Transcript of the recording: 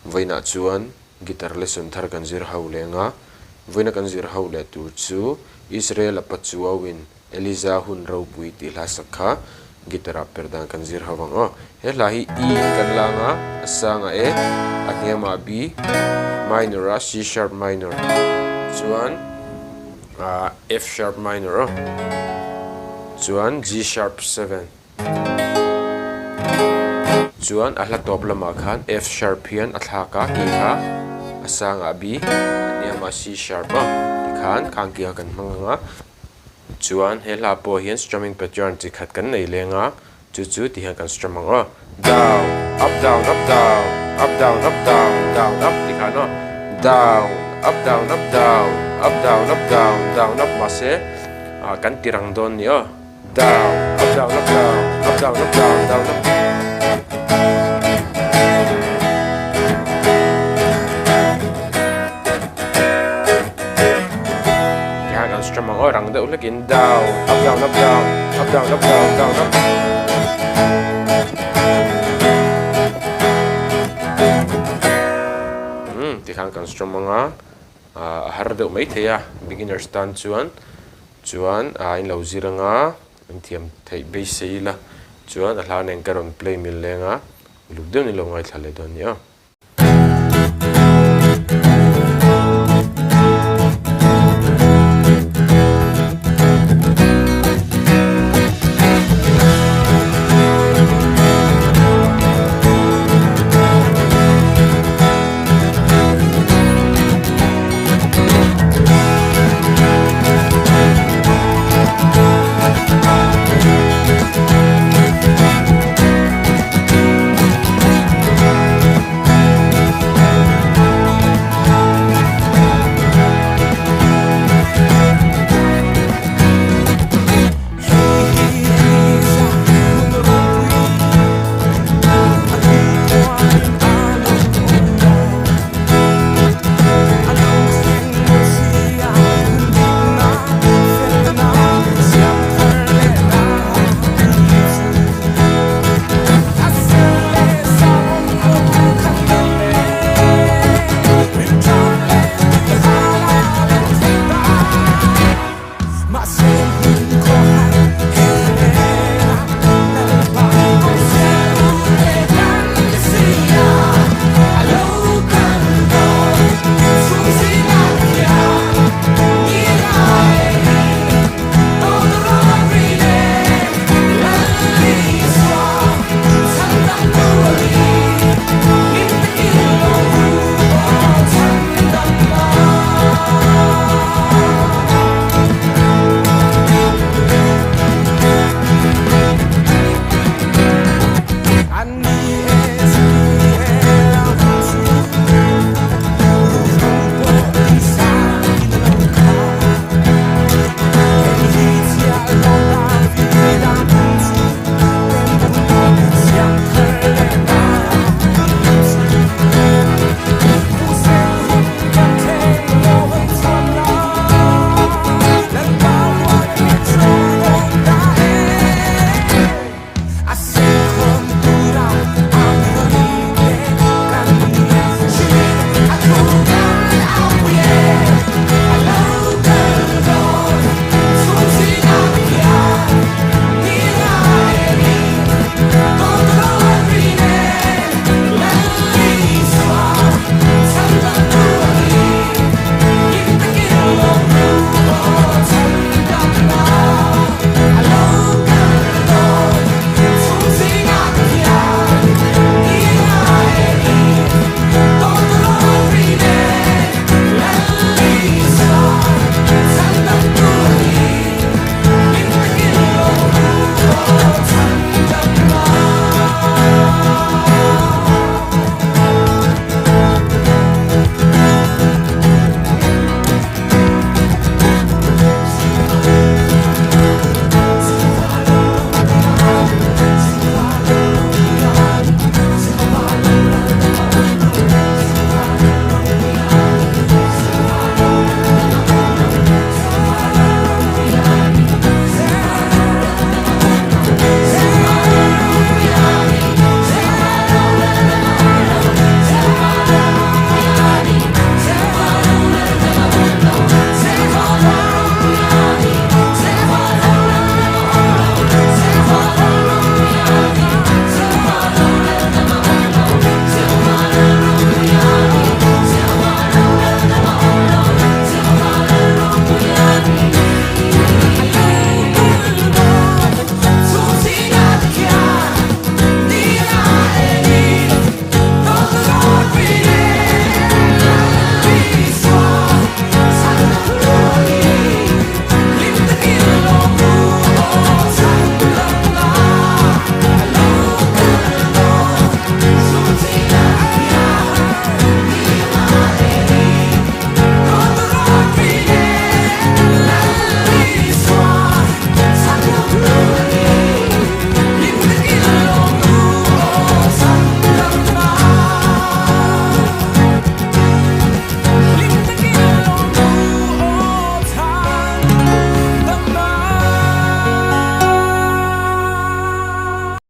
Vawiinah chuan guitar lesson thar kan zir ho leng a, vawiina kan zir ho leh tur chu Israel a Pachuau-in Eliza hun ropui tih hla sak kha guitar ah per dan kan zir ho ang aw. He hla hi E in kan lang a, a sangah E, a hniamah B, minor a C sharp minor chuan F sharp minor aw chuan G sharp 7. Chuan a hla tawp lamah khan F sharp hian a thlak a, key kha a sangah B, a hniamah C sharp a tikhan khang key kha kan hmang ang a. Chuan he hla pawh hian strumming pattern chi khat kan nei leng a, chu chu ti hian kan strum ang aw. Down, up down up down, up down up down, down up ti khan aw. Down, up down up down, up down up down, down up mahse ah kan ti rang dawn ni aw. Down, up down up down, up down up down, down up. Tihian kan strum ang aw rang deuh hlekin down, up down up down, up down up down, down up. Umm tikhan kan strum ang a, a har deuh maithei a beginners tan chuan. Chuan a in lo zir anga an thiam theih beisei ila chuan a hla nen ka rawn play mil leng a, uluk deuh ni lo ngaithla leh dawn nia.